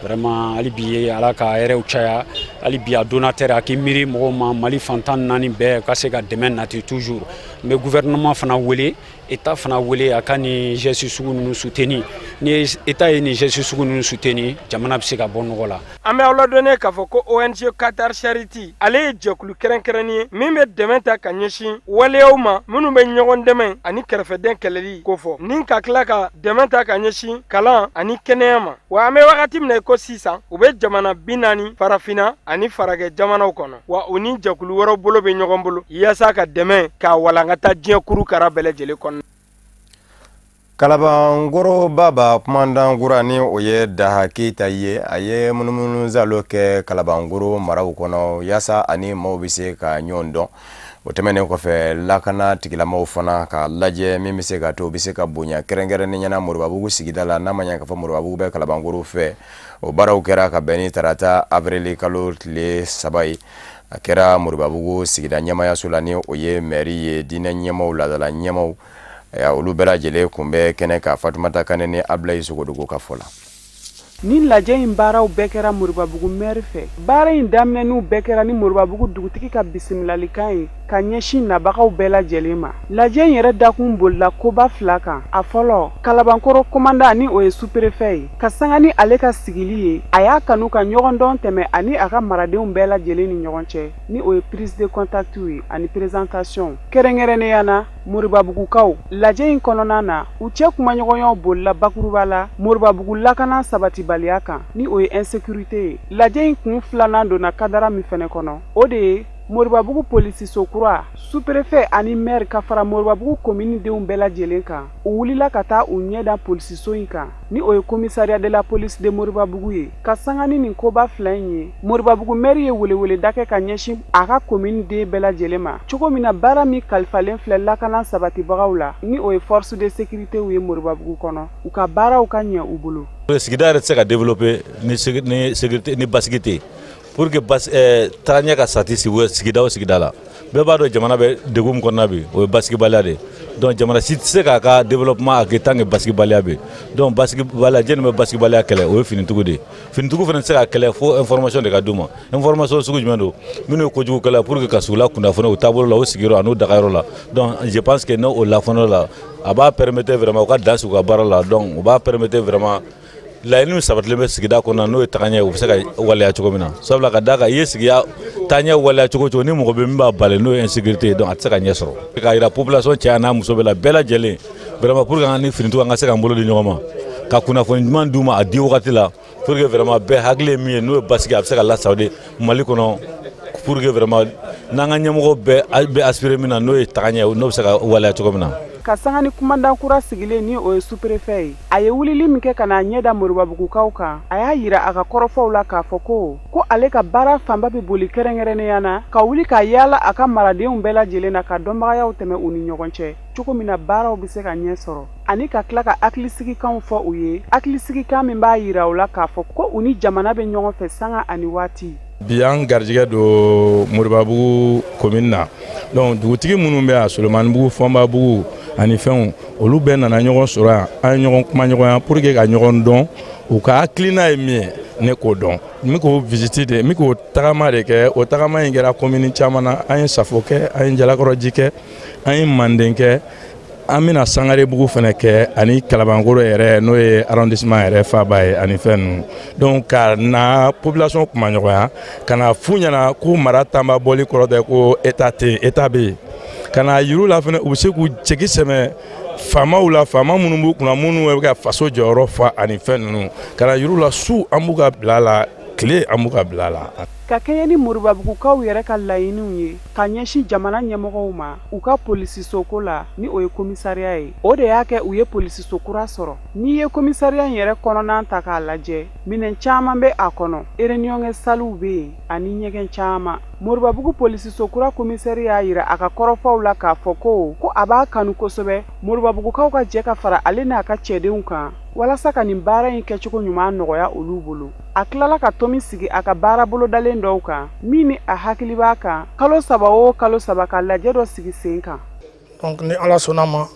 Vraiment hali bi Ala ka hɛrɛw caya. Hali bi a donateur a k'i miiri mɔgɔw ma, Mali fantan naani bɛɛ ka se ka dɛmɛ nati toujours. N bɛ gouvernement fana wele, État fana wele, a ka nin geste sugu ninnu soutenir. Ni État ye nin geste sugu ninnu soutenir, jamana bɛ se ka bɔ nɔgɔ la. An bɛ aw ladɔnniya k'a fɔ ko ONG Qatar Charity ale ye jɛkulu kɛrɛnkɛrɛnnen ye min bɛ dɛmɛ ta ka ɲɛsin waleyaw ma minnu bɛ ɲɔgɔn dɛmɛ ani kɛrɛfɛdɛn kɛlɛli kofɔ, ni ka tila ka dɛmɛ ta ka ɲɛsin kalan ani kɛnɛya ma. Wa an bɛ wagati min na i ko sisan, u bɛ jamana 40 farafinna ani farajɛ jamanaw kɔnɔ, wa u ni jɛkulu wɛrɛw bolo bɛ ɲɔgɔn bolo yaasa ka dɛmɛ k'a walankata diɲɛ kuru kara bɛɛ lajɛlen kɔnɔ. Kalabankɔrɔ baba kumandan kura, ni o ye Daha Keyita ye, a ye munumunusalo kɛ Kalabankɔrɔ maraw kɔnɔ yaasa ani maaw bɛ se ka ɲɔgɔn dɔn. O tɛmɛnen kɔfɛ, lakana tigilamaw fana k'a lajɛ min bɛ se ka to u bɛ se ka bonya kɛrɛnkɛrɛnnen ɲɛna Moribabugu sigida la, n'a ma ɲɛ k'a fɔ Moribabugu bɛ Kalabankɔrɔ fɛ. O baaraw kɛra ka bɛn ni tarata avril kalo tile 3 ye. A kɛra Moribabugu sigida ɲɛmayaso la, ni o ye mɛri ye, diinɛ ɲɛmaw, laadala ɲɛmaw, olu bɛɛ lajɛlen kun bɛ kɛnɛ kan. Fatumata Kane ni Abulayi Sogodogo ka fɔ la. Ni lajɛ in baaraw bɛɛ kɛra Moribabugu mɛri fɛ. Baara in daminɛniw bɛɛ kɛra ni Moribabugu dugutigi ka bisimilalikan ye ka ɲɛsin nabagaw bɛɛ lajɛlen ma. Lajɛ in yɛrɛ dakun bolila koba 2 kan. A fɔlɔ, Kalabankɔrɔ commandant, ni o ye sous-préfet ye, ka sanga ni ale ka sigili ye, a y'a kanu ka ɲɔgɔndɔn tɛmɛ ani a ka maradenw bɛɛ lajɛlen ni ɲɔgɔn cɛ, ni o ye prise de contact ye ani présentation. Kɛrɛnkɛrɛnnenya na Moribabugukaw, lajɛ in kɔnɔna na, u cɛ kumaɲɔgɔnyaw bolila bakuruba la Moribabugu lakana sabatibaliya kan, ni o ye insécurité ye. Lajɛ in kun filanan donna kadara min fɛnɛ kɔnɔ, o de ye Moribabugu polisiso kura, sous-préfet ani maire ka fara Moribabugu commune denw bɛɛ lajɛlen kan, u wulila ka taa u ɲɛ da polisiso in kan, ni o ye commissariat de la police de Moribabugu ye. Ka sanga ni nin koba 2 in ye, Moribabugu maire ye weleweleda kɛ ka ɲɛsin a ka commune den bɛɛ lajɛlen ma, cogo min na baara min kalifalen filɛ lakana sabatibagaw la, ni o ye force de sécurité ye Moribabugu kɔnɔ, u ka baaraw ka ɲɛ u bolo. Sigida yɛrɛ tɛ se ka développer ni sécurité ni basigi tɛ yen. Pour que tagaɲɛ ka sati sigida o sigida la, bɛɛ b'a dɔn jamana bɛ degun min kɔnɔna bi, o ye basigibaliya de ye. Donc jamana si tɛ se k'a ka développement a kɛ tant que basigibaliya bɛ yen. Donc basigibaliya, jɛnni bɛ basigibaliya kɛlɛ, o ye finitigiw de ye. Finitigiw fana tɛ se ka kɛlɛ fo information de ka d'u ma. Information sugu jumɛn don? Minnu ye kojugukɛla, pour que ka s'u la kunnafoni u taabolo la, u sigiyɔrɔ an'u dagayɔrɔ la. Donc je pense que n'o lafɔnɔ la, a b'a permettre vraiment u ka dan sigi u ka baara la. Donc o b'a permettre vraiment laɲiniw sabatilen bɛ sigida kɔnɔ, n'o ye tagaɲɛ ye, u bɛ se ka waleya cogo min na. Sabula ka d'a kan, i ye sigiya taaɲɛ waleya cogo o cogo, ni mɔgɔ bɛ min b'a bali, n'o ye insécurité ye, donc a tɛ se ka ɲɛ sɔrɔ. K'a yira population cɛ n'a muso bɛɛ la, bɛɛ lajɛlen vraiment, pour que an ni finitigiw an ka se k'an bolo di ɲɔgɔn ma, ka kunnafoni ɲuman d'u ma a di wagati la, pour que vraiment bɛɛ hakili ye min ye, n'o ye basigi, a bɛ se ka lasabati Mali kɔnɔ, pour que vraiment n'an ka ɲɛmɔgɔ bɛɛ bɛ aspirer min na, n'o ye tagaɲɛ ye, n'o bɛ se ka waleya cogo min na. Ka sanga ni kumandan kura sigilen ni o ye sous-préfet ye, a ye wulili min kɛ ka n'a ɲɛ da Moribabugukaw kan, a y'a yira a ka kɔrɔfɔw la k'a fɔ ko ale ka baara fanba bɛ boli kɛrɛnkɛrɛnnenya na ka wuli ka yaala a ka maradenw bɛɛ lajɛlen na ka dɔnbagayaw tɛmɛ u ni ɲɔgɔn cɛ cogo min na baaraw bɛ se ka ɲɛ sɔrɔ, ani ka tila ka hakilisigikanw fɔ u ye, hakilisigikan min b'a yira u la k'a fɔ ko u ni jamana bɛ ɲɔgɔn fɛ sanga ani waati. Bi an garijɛgɛ don Moribabugu commune na, donc dugutigi minnu bɛ yan, Solomanibugu, Fɔnbabugu ani fɛnw, olu bɛɛ nana ɲɔgɔn sɔrɔ yan, an ye ɲɔgɔn kuma ɲɔgɔnya pour que ka ɲɔgɔn dɔn, u ka hakilina ye min ye ne k'o dɔn. N bɛ k'o visite de, n bɛ k'o tagama de kɛ, o tagama in kɛra commune caman na, an ye Safo kɛ, an ye Jalakɔrɔji kɛ, an ye Manden kɛ, an bɛna Sangarebugu fana kɛ ani Kalabankɔrɔ yɛrɛ n'o ye arrondissement yɛrɛ faaba ye ani fɛn ninnu. Donc ka na population kumaɲɔgɔnya, ka na f'u ɲɛna ko mara tanba bɔli kɔrɔ tɛ ko état tɛ yen, état bɛ yen. Ka na yir'u la fana u bɛ se k'u jigi sɛmɛ faamaw la, faama minnu b'u kunna, minnu bɛ ka faso jɔyɔrɔ fa ani fɛn ninnu. Ka na yir'u la su an b'u ka bila la, tile an b'u ka bila la. Ka kɛɲɛ ni Moribabugukaw yɛrɛ ka laɲiniw ye ka ɲɛsin jamana ɲɛmɔgɔw ma u ka polisisoko la ni o ye komisariya ye, o de y'a kɛ u ye polisiso kura sɔrɔ. N'i ye komisariya in yɛrɛ kɔnɔna ta k'a lajɛ, minɛn caman bɛ a kɔnɔ, réunion saliw bɛ yen ani ɲɛgɛn caman. Moribabugu polisiso kura komisɛri y'a yira a ka kɔrɔfɔw la k'a fɔ ko a b'a kanu kosɛbɛ Moribabugukaw ka jɛ ka fara ale n'a ka cɛdenw kan walasa ka nin baara in kɛcogo ɲuman nɔgɔya olu bolo. A tilala ka tomi sigi a ka baara bolodalen dɔw kan min ni a hakili b'a kan kalo 3 o kalo 3 ka lajɛ dɔ sigi sen kan. Donc ni Ala sɔnna ma,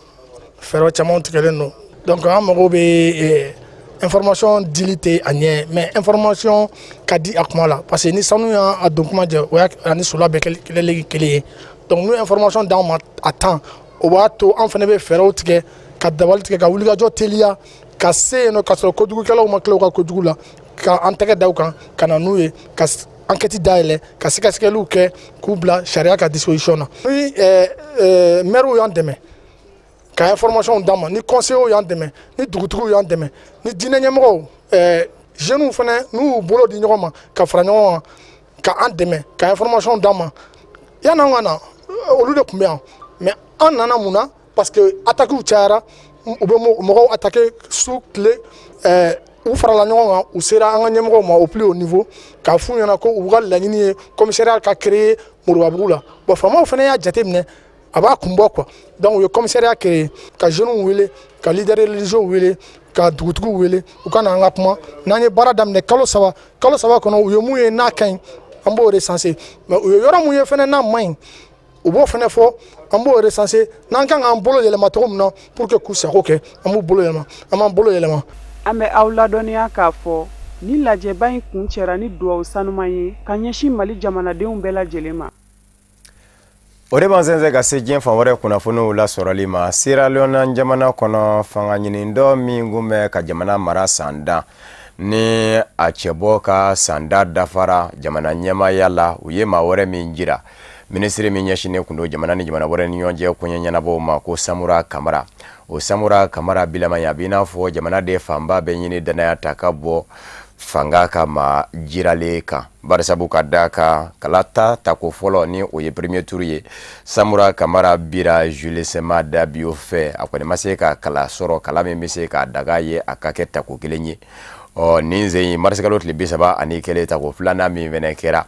fɛɛrɛ caman tigɛlen don. Donc an mago bɛ information dili tɛ a ɲɛ, mais information ka di a kuma la, parce que ni sanu y'a don kuma jɛ, o y'a ni sola bɛɛ kɛlen kelen ye. Donc n'u ye information d'anw ma a temps, o b'a to an fana bɛ fɛɛrɛw tigɛ ka dabali tigɛ ka wulikajɔ teliya ka se yen nɔ ka sɔrɔ kojugukɛlaw ma tila u ka kojugu la, ka an tɛgɛ da u kan ka na n'u ye, ka enquête dayɛlɛ, ka sɛgɛsɛgɛliw kɛ k'u bila sariya ka disposition na. Ni maires y'an dɛmɛ ka information d'an ma, ni conseillers y'an dɛmɛ, ni dugutigiw y'an dɛmɛ, ni diinɛ ɲɛmɔgɔw, jeunes fana n'u y'u bolo di ɲɔgɔn ma ka fara ɲɔgɔn kan ka an dɛmɛ ka information d'an ma, yan'an ka na olu de tun bɛ yan, mais an nana mun na? Parce que attaques cayara, u bɛ mɔgɔw attaquer su tile, u farala ɲɔgɔn kan, u sera an ka ɲɛmɔgɔw ma au plus haut niveau k'a f'u ɲɛna ko u ka laɲini ye commissariat ka créer Moribabugu la. Bon, faamaw fana y'a jateminɛ a b'a kun bɔ quoi. Donc u ye commissariat créer, ka jeunes wele, ka leaders religieux wele, ka dugutigiw wele, u ka na an ka kuma. N'an ye baara daminɛ kalo 3, kalo 3 kɔnɔ u ye mun ye n'a ka ɲi, an b'o recenser, mais u ye yɔrɔ mun ye fana n'a man ɲi, u b'o fana fɔ, an b'o recenser. N'an kan k'an bolo yɛlɛma cogo min na pour que k'u sago kɛ, an b'u bolo yɛlɛma, an b'an bolo yɛlɛma. An bɛ aw ladɔnniya k'a fɔ ni lajɛba in kun cɛra ni duwawu sanuman ye ka ɲɛsin Mali jamanadenw bɛɛ lajɛlen ma. O de b'an sɛnsɛn ka se diɲɛ fan wɛrɛ kunnafoniw lasɔrɔli ma. Sierra Leone jamana kɔnɔ, fanga ɲini dɔ min kun bɛ ka jamana mara san dan ni a cɛbɔ ka sanda dafara jamana ɲɛmaaya la, u ye maa wɛrɛ min jira, minisiri min ɲɛsinnen kun don jamana ni jamana wɛrɛ ni ɲɔgɔn cɛ koɲɛ ɲɛnabɔw ma, ko Samura Kamara. O Samura Kamara bilama ye, a b'i n'a fɔ jamana de fanba bɛ ɲini danaya ta ka bɔ fanga ka maa jiralen kan, barisabu ka da kan kalata tako fɔlɔ ni o ye premier tour ye, Samura Kamara bira Jules Maada Bio fɛ. A kɔni ma se ka kala sɔrɔ, kala min bɛ se k'a daga ye a ka kɛ tako kelen ye. Ɔ nin sen in marisikalo tile 31 tako filanan min fɛnɛ kɛra,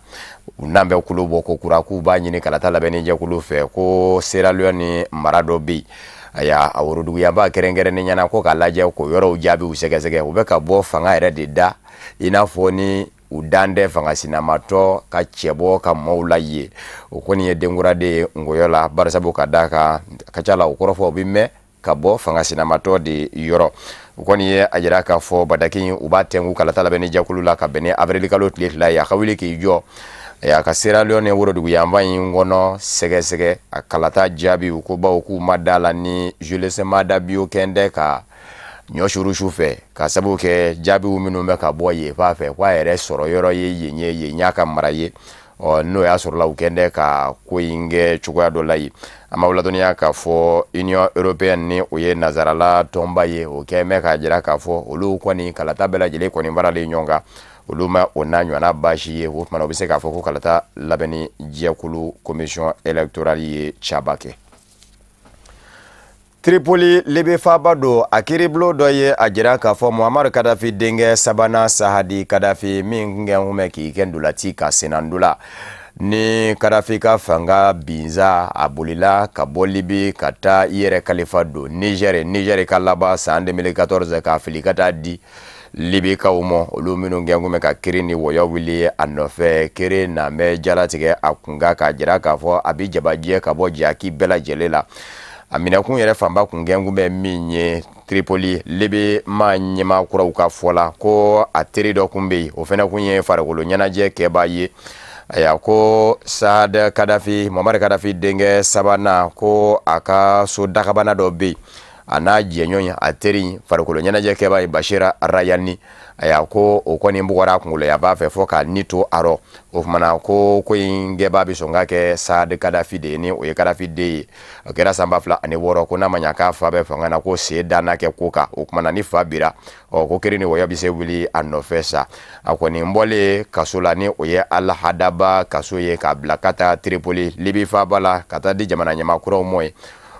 u n'an bɛ kulo bɔ ko kura k'u b'a ɲini kalata labɛnni jɛkulu fɛ ko Sierra Leone mara dɔ bɛ yen, aya a woroduguyaba kɛrɛnkɛrɛnnen ɲɛna ko k'a lajɛ k'o yɔrɔw jaabiw sɛgɛsɛgɛ. U bɛ ka bɔ fanga yɛrɛ de da, i n'a fɔ ni u dan tɛ fanga sinamatɔ ka cɛbɔ ka maaw la ye. O kɔni ye denkura de ye ngɔyɔ la, barisabu ka d'a kan a ka ca la o kɔrɔfɔ bɛ mɛn ka bɔ fanga sinamatɔ de yɔrɔ. U kɔni ye a jira k'a fɔ bataki u b'a tɛnku kalata labɛnni jɛkulu la ka bɛn ni avril kalo tile 2 ye, a ka wuli k'i jɔ a ka Sierra Leone woroduguyanfan in kɔnɔ sɛgɛsɛgɛ a kalata jaabiw ko bawo k'u ma da la ni Jules Maada Bio kɛn tɛ ka ɲɔ surusu fɛ, ka sababu kɛ jaabiw minnu bɛ ka bɔ yen fan fɛ k'a yɛrɛ sɔrɔ yɔrɔ ye yen ye, yen y'a ka mara ye. Ɔ n'o y'a sɔrɔla u kɛn tɛ ka ko in kɛ cogoya dɔ la yen. An b'aw ladɔnniya k'a fɔ Union européenne ni o ye nazarala tɔnba ye, o kɛn bɛ k'a jira k'a fɔ olu kɔni kalata bɛɛ lajɛlen kɔni faralen ɲɔgɔn kan, olu ma o n'a ɲɔgɔnna baasi ye. O tuma na u bɛ se k'a fɔ ko kalata labɛnni jɛkulu commission électorale ye caba kɛ. Tripoli Libi faaba don, a kiiribulon dɔ ye a jira k'a fɔ Muammar Kadafi denkɛ sabanan Sahadi Kadafi min kun bɛ k'i kɛ ndolati ka senna-ndola ni Kadafi ka fanga binza, a bolila ka bɔ Libi ka taa i yɛrɛ kalifa don Niger. Niger ka laban san 2014 k'a fili ka taa di Libikaw ma, olu minnu kɛ kun bɛ ka kiri ni wɔyɔ wuli a nɔfɛ. Kiri na bɛ jalatigɛ a kun kan k'a jira k'a fɔ a bɛ jabajɛ ka bɔ jaki bɛɛ lajɛlen la. A minɛkun yɛrɛ fanba kun kɛ kun bɛ min ye Tripoli Libi maa ɲɛmaa kuraw ka fɔ la, ko a teri dɔ kun bɛ yen, o fana kun ye farikolo ɲɛnajɛ kɛbaa ye. Ayiwa, ko Saad Kadafi, Muammar Kadafi denkɛ sabanan, ko a ka so dakabana dɔ bɛ yen, a n'a jɛɲɔgɔn, a teri farikolo ɲɛnajɛ kɛbaa ye Bashir Rayani. Ayiwa, ko o kɔni bugɔra a kunkolo yanfan fɛ fo k'a ni to a rɔ. O kumana ko in kɛbaa bɛ sɔn ka kɛ Saad Kadafi de ye, ni o ye Kadafi den ye. O kɛra san 2006, ko n'a ma ɲa k'a fa bɛ fanga na, ko sen danna kɛ ko kan. O kumana ni fa bira, ɔ ko kiri ni wɔyɔ bɛ se wuli a nɔfɛ sa. A kɔni bɔlen kaso la, ni o ye Alhadaba kaso ye, k'a bila ka taa Tripoli Libi faaba la, ka taa di jamana ɲɛmaa kuraw ma ye.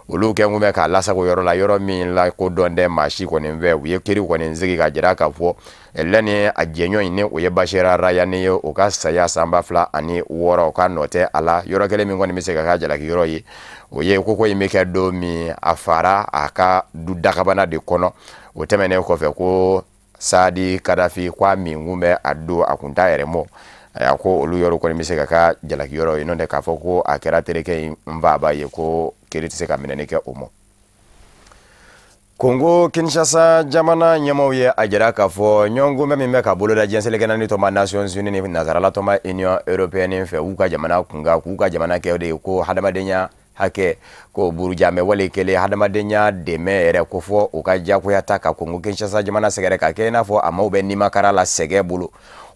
Olu kɛ kun bɛ k'a lasago yɔrɔ la, yɔrɔ min la ko dɔn tɛ maa si kɔni fɛ. U ye kiri kɔni sigi ka jira k'a fɔ lɛni a jɛɲɔgɔn in, ni o ye Bashir Rayani ye, o ka saya san 2006, o ka nɔ tɛ a la. Yɔrɔ kelen min kɔni bɛ se ka kɛ jalaki yɔrɔ ye, o ye koko in bɛ kɛ don min a fara a ka du dakabana de kɔnɔ. O tɛmɛnen kɔfɛ, ko Saadi Kadafi ko a min kun bɛ a don, a kun t'a yɛrɛ mɔ. A ko olu yɔrɔ kɔni bɛ se ka kɛ jalaki yɔrɔ ye, n'o tɛ k'a fɔ ko a kɛra terikɛ in faaba ye, ko kiri tɛ se ka minɛni kɛ o ma. Kongo Kinshasa jamana ɲɛmaaw ye a jira k'a fɔ ɲɔgɔnkunbɛn min bɛ ka boloda diɲɛ seleke naani tɔnba Nations Unies ni nansarala tɔnba Union européenne fɛ, u ka jamana kunkan, k'u ka jamana kɛ o de ye ko hadamadenya hakɛ ko burujamɛ wale kelen hadamadenya dɛmɛ yɛrɛ ko fɔ u ka diyagoya ta ka Kongo Kinshasa jamana sɛgɛrɛ, ka kɛ i n'a fɔ a maaw bɛ nimakara la sɛgɛ bolo,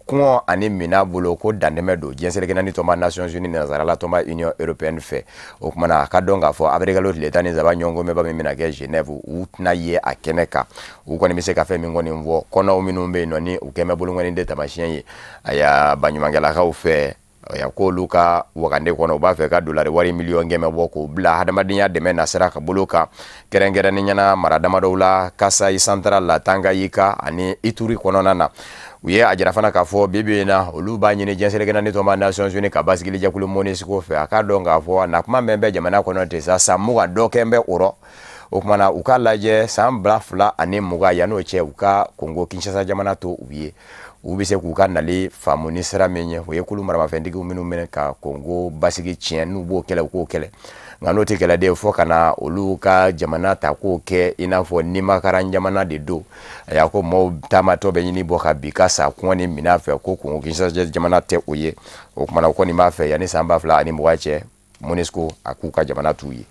kɔngɔ ani mina bolo, ko dantɛmɛ don diɲɛ seleke naani tɔnba Nations Unies ni nansarala tɔnba Union européenne fɛ. O kumana a ka dɔn k'a fɔ avril tile 13 ɲɔgɔnkunbɛnba min bɛna kɛ Genève, u tɛna ye a kɛnɛ kan. U kɔni bɛ se ka fɛn min kɔni fɔ, kɔnɔw minnu bɛ yen nɔ ni u kɛn bɛ bolokɔni de taamasiyɛn ye, ayiwa, baɲumankɛlakaw fɛ, ayiwa, k'olu ka wagande kɔnɔ u b'a fɛ ka dolari wari 100 000 bɔ k'o bila hadamadenya dɛmɛ nasira ka bolo kan, kɛrɛnkɛrɛnnenya la mara damadɔw la, Kasaï Central la, Tanganyika ani Ituri kɔnɔna na. U ye a jira fana k'a fɔ bi bi in na olu b'a ɲini diɲɛ seleke naani tɔnba Nations Unies ka basigili jɛkulu MONUSCO fɛ, a k'a dɔn k'a fɔ na kuma min bɛ jamana kɔnɔ ten sa, san 20 dɔ kɛ bɛ o rɔ. O kumana u k'a lajɛ san 2020 yann'o cɛ, u ka Kongo Kinshasa jamana to u ye, u bɛ se k'u ka nali faamu ni sira min ye, o ye kulu maramafɛntigiw minnu minɛ ka Kongo basigi tiɲɛ, n'u b'o kɛlɛ, u k'o kɛlɛ. Nka n'o tɛ kɛlɛden fɔ ka na olu ka jamana ta k'o kɛ i n'a fɔ nimakaran jamana de don. A ko maaw taamatɔ bɛ ɲini bɔ ka bi ka sa kɔngɔ ni minɛn fɛ, ko Kongo Kinshasa jamana tɛ o ye. O kumana o kɔni b'a fɛ yanni san 2020 cɛ, MONUSCO a k'u ka jamana t'u ye.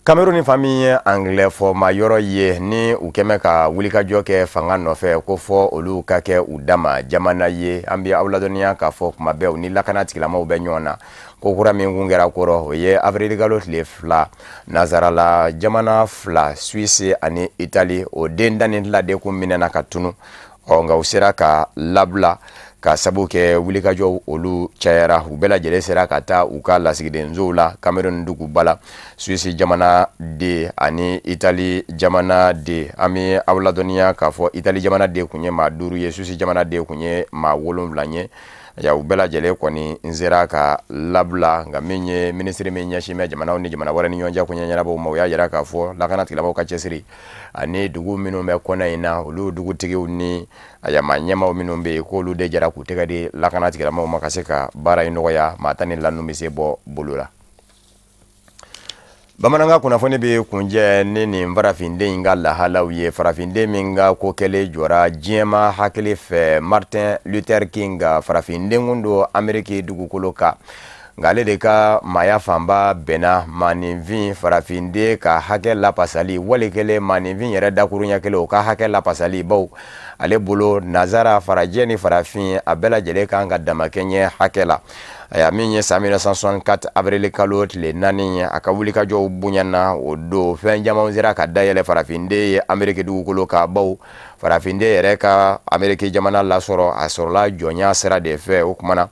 Cameroun fan min ye anglais fɔma yɔrɔ ye, ni u kɛmɛ ka wulikajɔ kɛ fanga nɔfɛ ko fɔ olu ka kɛ u dama jamana ye. An bɛ aw ladɔnniya k'a fɔ kuma bɛɛ u ni lakana tigilamaw bɛ ɲɔgɔn na. Ko kura min kun kɛra kɔrɔ, o ye avril kalo tile 2, nansarala jamana 2, Suisse ani Italie, o den 12 de kun minɛna ka tunu. Ɔ nka u sera ka labila ka sabu kɛ wulikajɔw olu cayara, u bɛɛ lajɛlen sera ka taa u ka lasigidensow la Cameroun duguba la. Suisse jamana den ani Italie jamana den, an bɛ aw ladɔnniya k'a fɔ Italie jamana den kun ye maa 5 ye, Suisse jamana den kun ye maa 7 ye. Ya u bɛɛ lajɛlen kɔni n sera ka labila. Nka min ye minisiri min ɲɛsin bɛ jamanaw ni jamana wɛrɛ ni ɲɔgɔn cɛ koɲɛ ɲɛnabɔw ma, o y'a jira k'a fɔ lakana tigilamɔgɔw ka cɛsiri ani dugu minnu bɛ kɔnɔ in na, olu dugutigiw ni a maa ɲɛmaaw minnu bɛ yen, k'olu de jɛra k'u tɛgɛ di lakana tigilamɔgɔw ma ka se ka baara in nɔgɔya, maa 12 ninnu bɛ se bɔ bolo la. Bamanankan kunnafoni bɛ kunjɛ ni nin farafinden in ka lahalaw ye. Farafinden min ka ko kɛlen jɔra diɲɛma hakili fɛ, Martin Luther King, farafinden kun don Ameriki dugukolo kan. Nka ale de ka maaya fanba bɛnna maaninfin farafinden ka hakɛ lapasali, wali kelen maaninfin yɛrɛ dakuruɲɛ kelen o ka hakɛ lapasali, baw ale bolo nazara farajɛ ni farafin a bɛɛ lajɛlen kan ka damakɛɲɛ hakɛ la. Aya min ye san 1964 avril kalo tile 4 ye, a ka wulikajɔw bonyana o don, fɛn caman sera ka dayɛlɛ farafinden ye Ameriki dugukolo kan, baw farafinden yɛrɛ ka Ameriki jamana lasɔrɔ, a sɔrɔla jɔnya sira de fɛ. O kumana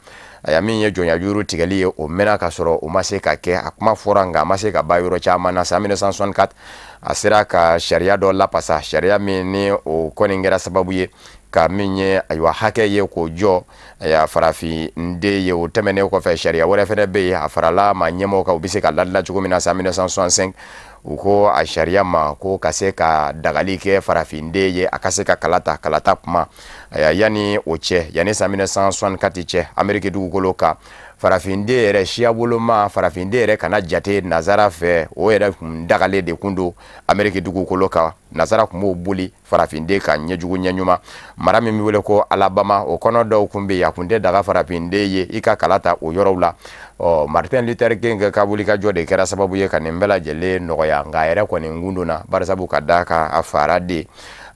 Aya min ye jɔnyajuru tigɛli ye, o mɛnna ka sɔrɔ o ma se ka kɛ. A kuma fɔra, nka a ma se ka ba yɔrɔ caman na. San 1964, a sera ka sariya dɔ lapasa, sariya min ni o kɔni kɛra sababu ye ka min ye, ayiwa, hakɛ ye k'o jɔ, ayiwa, farafinden ye. O tɛmɛnen kɔfɛ, sariya wɛrɛ fɛnɛ bɛ yen, a farala maa ɲɛmɔgɔw kan, u bɛ se ka ladila cogo min na. San 1965, u ko a sariya ma ko ka se ka dagali kɛ farafinden ye, a ka se ka kala ta, kalata kuma. Ayiwa, yanni o cɛ, yanni san 1964 cɛ, Ameriki dugukolo kan, farafinden yɛrɛ siyaboloma, farafinden yɛrɛ kana jate nazara fɛ, o yɛrɛ kun dagalen de kun don Ameriki dugukolo kan. Nazara kun b'o boli farafinden ka ɲɛjugu ɲɛɲuman. Mara min bɛ wele ko Alabama, o kɔnɔ dɔw kun bɛ yen, a kun tɛ daga farafinden ye i ka kala ta o yɔrɔw la. Ɔ, Martin Luther King ka wulikajɔ de kɛra sababu ye ka nin bɛɛ lajɛlen nɔgɔya, nka a yɛrɛ kɔni kun donna barisabu ka d'a kan a fara de.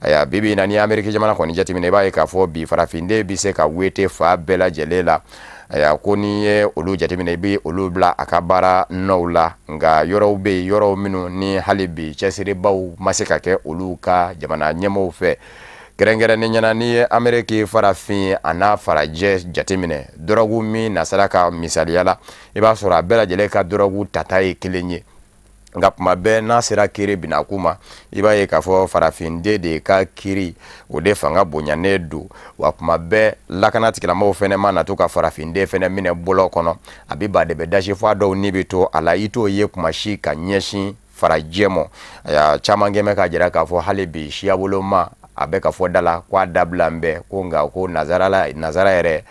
Ayiwa, bi bi in na, n'i ye Ameriki jamana kɔni jateminɛ, i b'a ye k'a fɔ bi farafinden bɛ se ka wete fa bɛɛ lajɛlen la. Ayiwa, ko n'i ye olu jateminɛ, i bɛ olu bila a ka baara nɔw la. Nka yɔrɔw bɛ yen, yɔrɔw minnu ni hali bi cɛsiribaw ma se ka kɛ olu ka jamana ɲɛmɔgɔw fɛ. Kɛrɛnkɛrɛnnen ɲɛna, n'i ye Ameriki farafin a n'a farajɛ jateminɛ, dɔrɔgu min nasara ka misaliya la, i b'a sɔrɔ a bɛɛ lajɛlen ka dɔrɔgu tata ye kelen ye. Nka tuma bɛɛ n'a sera kiiri binakun ma, i b'a ye k'a fɔ farafinden de ka kiiri, o de fanga bonyanen don. Wa tuma bɛɛ lakana tigilamɔgɔw fɛnɛ ma na to ka farafinden fɛnɛ minɛ bɔlɔ kɔnɔ, a bɛ ba de bɛ dasi fɔ a dɔw ni bɛ to a la, i t'o ye kuma si ka ɲɛsin farajɛ ma. Ayiwa, caman kɛn bɛ k'a jira k'a fɔ hali bi siyaboloma a bɛ ka fɔ da la ko a dabila n bɛɛ ko, nka ko nazara la, nazara yɛrɛ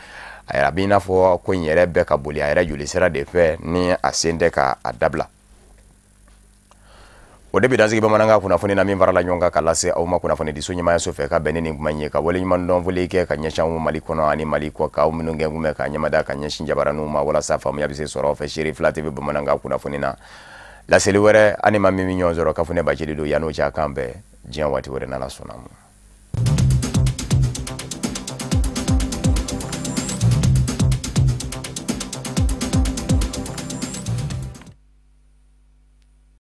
a b'i n'a fɔ ko in yɛrɛ bɛ ka boli a yɛrɛ jolisira de fɛ ni a sen tɛ ka a dabila. O de bɛ dansigi bamanankan kunnafoni na min farala ɲɔgɔn kan ka lase aw ma kunnafonidiso ɲɛmaayaso fɛ, ka bɛn ni nin kuma in ye, ka waleɲuman dɔn foli kɛ ka ɲɛsin anw Mali kɔnɔ ani Mali kɔ kan, aw minnu kɛ kun bɛ ka ɲɛmada ka ɲɛsin jabaraninw ma walasa faamuya bɛ se sɔrɔ aw fɛ. Seere fila TV bamanankan kunnafoni na, laseli wɛrɛ ani maa min bɛ ɲɔgɔn sɔrɔ, Kafunɛ Bacili don. Yan'o cɛ, a k'an bɛn diɲɛ waati wɛrɛ n'Ala sɔnna ma.